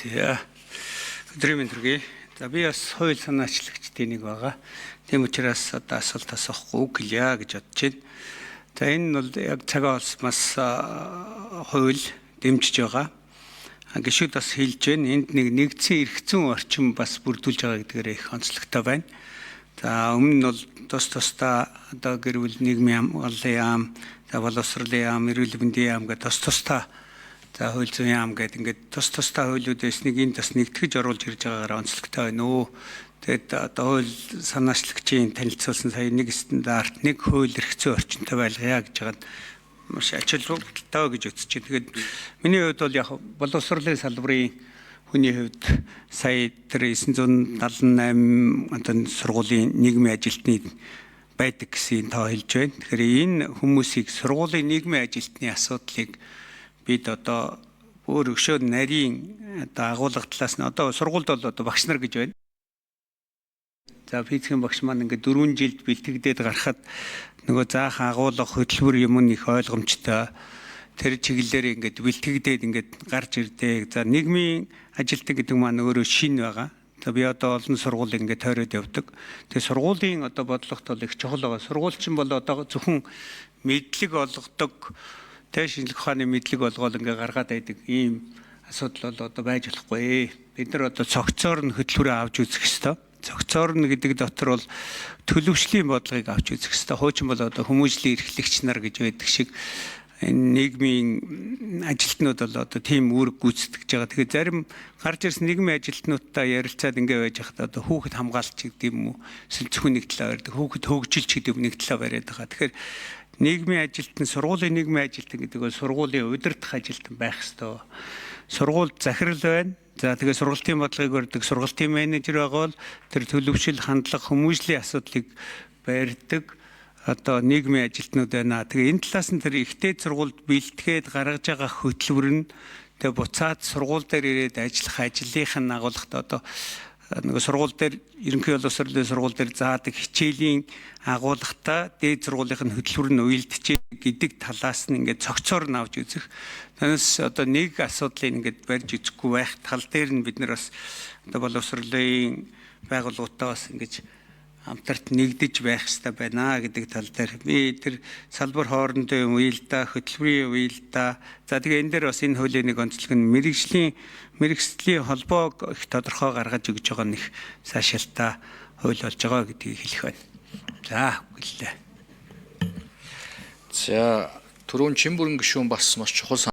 За. Өдрийн мэнд хүргэе. За би бас хууль санаачлагчдын нэг байгаа. Тийм учраас одоо асуулт асуухгүй үг хэлье гэж бодож байна. За энэ нь бол яг цагаан улс хууль дэмжиж байгаа. Гишүүд бас хэлж байна. Энд нэг нэгдсэн эрх зүйн орчин бас бүрдүүлж байгаа гэдгээр их онцлогтой байна. За өмнө нь бол тус тусдаа одоо гэр бүл нийгмийн хамгааллын яам, за боловсролын яам, эрүүл мэндийн яам гэх тус тусдаа за хууль зүйн яам гэдэг ингээд тус тусдаа хуулиуд байсныг энд бас нэгтгэж оруулж ирж байгаагаар онцлогтой байна өө. Тэгэд одоо хууль санаачлагчийн танилцуулсан сая нэг стандарт, нэг хууль эрх зүйн орчинтой байлгая гэж байгаа нь маш ач холбогдолтой гэж үзэж байна. Тэгээд миний хувьд бол яг боловсролын салбарын хүний хувьд сая тэр 978 одоо сургуулийн нийгмийн ажилтны байдаг гэсэн тоо хэлж байна. Тэгэхээр энэ хүмүүсийг сургуулийн нийгмийн ажилтны асуудлыг бид одоо өөр өшөө нарийн одоо агуулга талаас нь одоо сургуульд бол одоо багш нар гэж байна. За физикийн багш маань ингээд 4 жилд бэлтгэгдээд гарахад нөгөө заах агуулга хөтөлбөр юм нь их ойлгомжтой. Тэр чиглэлээр ингээд бэлтгэгдээд ингээд гарч ирдэг. За нийгмийн ажилтан гэдэг маань өөрөө шин байгаа. За би одоо олон сургууль ингээд тойроод явдаг. Тэгээ сургуулийн одоо бодлогот бол их чухал байгаа. Сургууль чинь бол одоо зөвхөн мэдлэг олгодог, тэ шинжлэх ухааны мэдлэг олгоол ингээд гаргаад байдаг ийм асуудал бол одоо байж болохгүй. Бид нар одоо цогцоор нь хөтөлбөрөө авч үзэх ёстой. Цогцоор нь гэдэг дотор бол төлөвшлийн бодлогыг авч үзэх ёстой. Хуучин бол одоо хүмүүжлийн эрхлэгч нар гэж байдаг шиг энэ нийгмийн ажилтнууд бол одоо тийм үүрэг гүйцэтгэж байгаа. Тэгэхээр зарим гарч ирсэн нийгмийн ажилтнуудтай ярилцаад ингээ байж хахад одоо хүүхэд хамгаалч гэдэг юм уу? Эсвэл зөвхөн нэг талаа барьдаг, хүүхэд хөгжилч гэдэг нэг талаа бариад байгаа. Тэгэхээр нийгмийн ажилтан, сургуулийн нийгмийн ажилтан гэдэг бол сургуулийн удирдах ажилтан байх ёстой. Сургуульд захирал байна. За тэгээ сургалтын бодлогыг барьдаг сургалтын менежер байгаа бол тэр төлөвшил, хандлага, хүмүүжлийн асуудлыг барьдаг одоо нийгмийн ажилтнууд байна. Тэгээ энэ талаас нь тэр ихтэй сургуульд бэлтгээд гаргаж байгаа хөтөлбөр нь тэгээ буцаад сургууль дээр ирээд ажиллах ажлынх нь агуулгад одоо нөгөө сургууль дээр ерөнхий боловсролын сургууль дээр заадаг хичээлийн агуулгатай дээд сургуулийнх нь хөтөлбөр нь уялдчихэ гэдэг талаас нь ингээд цогцоор нь авч үзэх. Танаас одоо нэг асуудлыг ингээд барьж үзэхгүй байх тал дээр нь бид нар бас одоо боловсролын байгууллагуудтай бас ингэж хамтарт нэгдэж байх хэрэгтэй байна гэдэг тал дээр би тэр салбар хоорондын уялдаа, хөтөлбөрийн уялдаа, за тэгээ энэ дээр бас энэ хуулийн нэг онцлог нь мэргэжлийн мэргэслийн холбоог их тодорхой гаргаж өгч байгаа нь их цаашаалтаа хууль болж байгаа гэдгийг хэлэх байна. За баярлалаа. За түрүүн Чимбүрэн гишүүн бас маш чухал